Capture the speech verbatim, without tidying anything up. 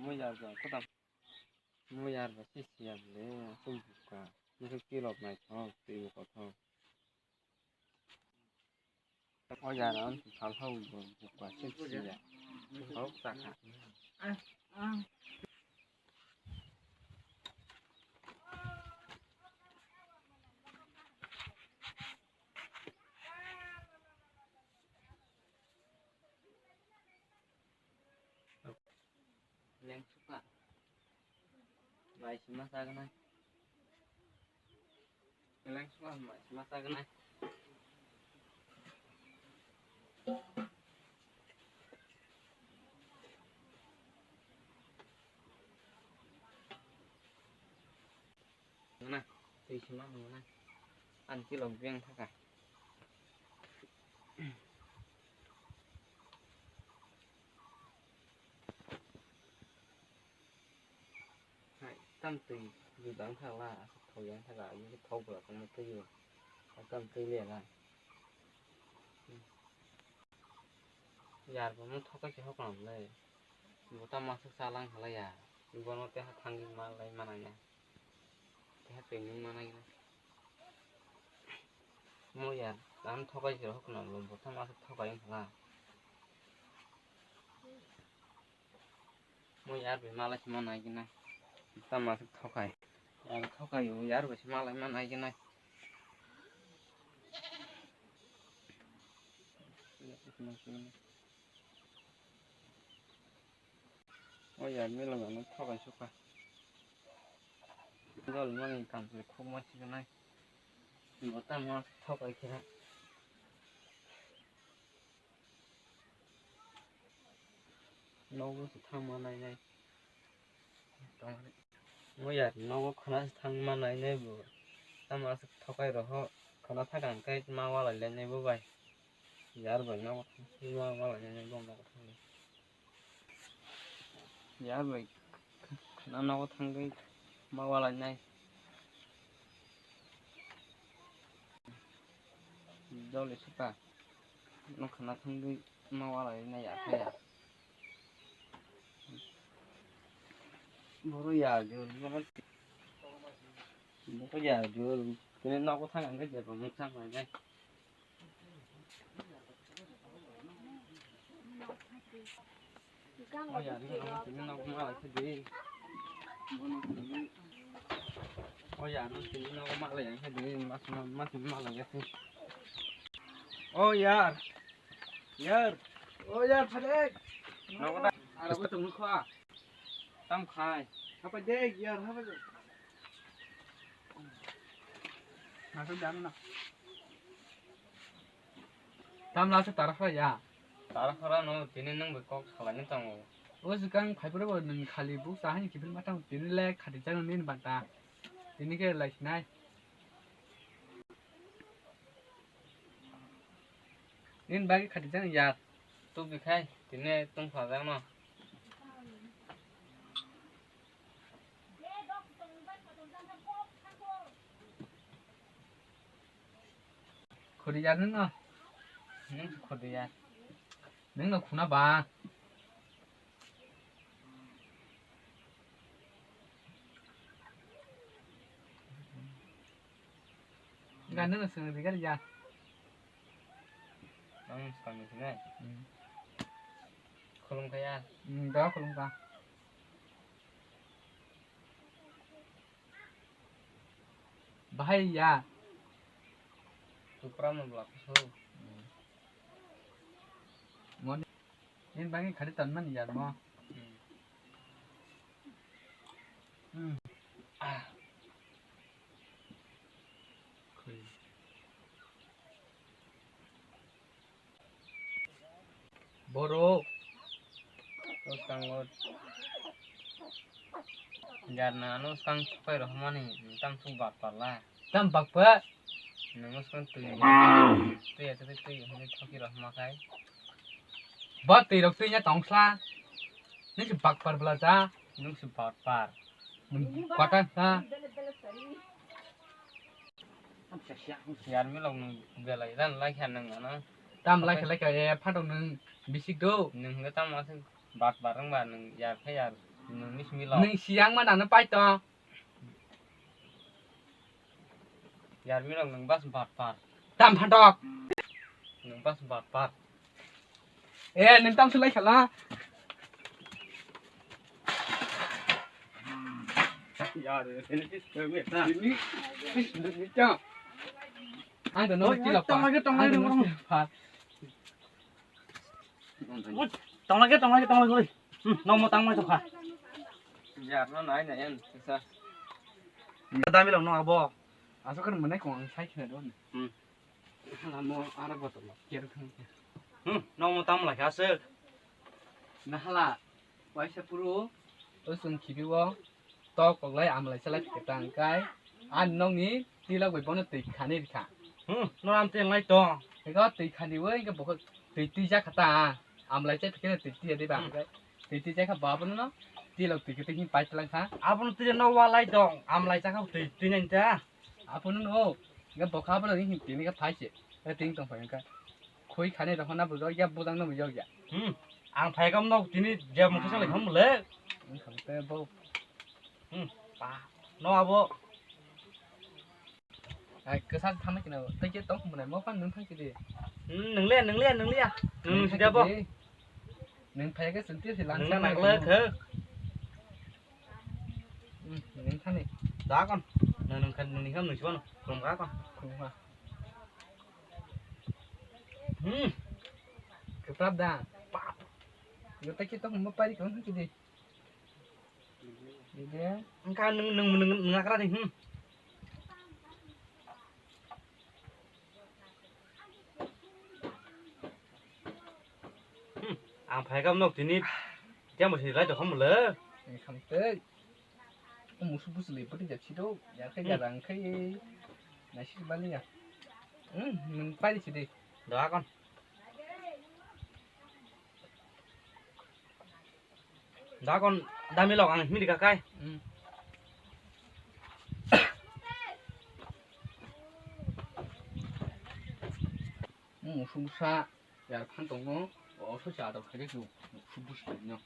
Mo yar ba, kodam. Mo yar ba, si si yar le, asuk buka. Mo se kilok nai thok, twi bo kothok. O yar, ang sal thok bo, buka, si si ya. Thok ta kha. Lengsuka. Mai sima sagnai. Lengsuka mai sima sagnai. Na, twi sima mano na. Ang kilok beng thaka. Hai, tam twi judang thakla, aswk thok yang thaka, aswk thok bwla tongma twi o. Tam twi le la. Yar bo mung thokai se hoklam le. Bo tamo aswk chalang hala ya. Bono teha thangwi ma lai manai ya. Teha twi nung manai ya. Mo yar, ang thokai se hoklam le, bo tamo aswk thokai hala. Mo yar bai malai se manai gina. Tamo aswk thokai. Yar thokai o, yar bai se malai manai gina. O yar milo gana thokai suka. Dol mani kam se khuk ma signai. Bo tamo aswk thokai khe. Nogo se thangma nainai. Mo yar nogo khwna se thangma nainai bo. Tamo aswk thokai roho. Khwna thaka hwnkhe ma walai lainai bo bai. Yar bai nogo thangwi ma walai lainai bo nogo thangwi. Yar bai khwna nogo thangwi ma walai nai. Dole suka. Nung khwna thangwi ma walai na ya khe ya. Boro ya jor, boro ya jor. Tini nogo thang ang khe jeba mung thang nai. O ya, nung tini nogo ma lai khe di. O ya, nung tini nogo ma lai khe di. Mas, mas, mas, ma lai khe. O yar. Yar. O yar, phadek. Nogo da. Aro bo tong kho. Tam khai. Hapa dek, yar, hapa dek. Nasa dano na. Tam la se tara khara ya. Tara khara no, tini nung bai kok salai ni tongo. O swkang phai phuru bo nung khali buk sa hani kiphil ma tang tini le khati chang nini banta. Tini khe lai sinai. Nini bagwi khati chang ya. Tubi khai, tini tong pha jang no. Khudi ya nung no. Nung se khudi ya. Nung no khuna ba. Enggak, nung no sung rigar ya. Ang swkang ni sinai. Hmm. Khulum kha ya. Hmm, da khulum kha. Bahai ya. Tupra mo bla kusu. Mon. Ini bagi khari tan man ya mo. Hmm. Hmm. Ah. Khoi. Borok. Bwskango jarna ano swkang sukai rohormani, tam suk bak parla. Tam bakpa. Nwng swkang twi, twi, twi, twi hwnwi thoki rohorma khai. Ba twi rok twi nya tong sla. Nwng se bak par bla ja. Nwng se bak par. Nwng kwta sa. Yar milok nwng belai ran lai kha nwng ano. Tam lai kha lai kha, e phatok nwng bisik do. Nwng hwnkhe tamo aswk bat bat wngba nwng yar khe yar. Nungni simi lo. Nung siyang ma nano pai to. Yarmi rok nung bas bat par. Tam phantok. Nung bas bat par. Eh, nung tam sulai khala. Yar, ini, ini, ini, ini, Ang da no. Oi, tila oi, tong lagi, tong lagi, tong lagi. Tonglai ke, tonglai ke, tonglai gori. Hmm, nong mo tangmai tokha. Jar no nai nai en, sa. Dami lo no abo. Asok kan menai kong ang sai khna don. Hmm. Hala no ara botol. Ker khang. Hmm, nong mo tangmai kha se. Na hala. Waisa puru. O sung khibi o. Tok koklai amlai chalai phikhe ta hwnkhe, ani nokni tilok bai bono twi khani rikha. Hmm, no am twi nai tong. Ego twi khani o, hwnkhe bokhe twi twi jakha ta, amlai chai phikhe twi twi ya diba, hmm, hwnkhe twi twi jakha ba abono no tilok twi khe twi hin pai tlang kha. Abono twi no walai tong, amlai chakha twi twi nai ta. Abono no, hwnkhe bokha abono hin tini khe phai se, tini tong phai hwnkhe. Khoi khani rok hwnna bo yokya, budang no bo yokya. Hmm. Ang phaikam no tini je mungsa salai kham le. Wngkha te bo. Hmm. Pa. No abo. Ai kwsa thangna kino. Tei ke tong mwnai mo pan nung thang kidi. Hmm, nung le, nung le, nung le. Nung sida bo. Nung phaikhe senti si lang. Nung nang le khe. Hmm, nung thani. Da kon. Nung nung khan nung ni kham nung sibon. Khum ka kon. Khum ka. Hmm. Kwprap da. Pap. Yo ta kito mo pari kon kidi. Ide. Engka nung nung nung nung akra ni. Hmm. Hmm. Ang phaikam nok tini. Kya mo sini lai dokham le. Engkam te. Musu busu le pati jak sido, ya khai, hmm, ya rang khai. Nasi bali ya. Hmm, nung pai di sidi. Doa kon. Da kon dami lok ang midi ka kai. Hmm. Musu busa. Yar phan tongo, o so cha dok khaje su, su bus no.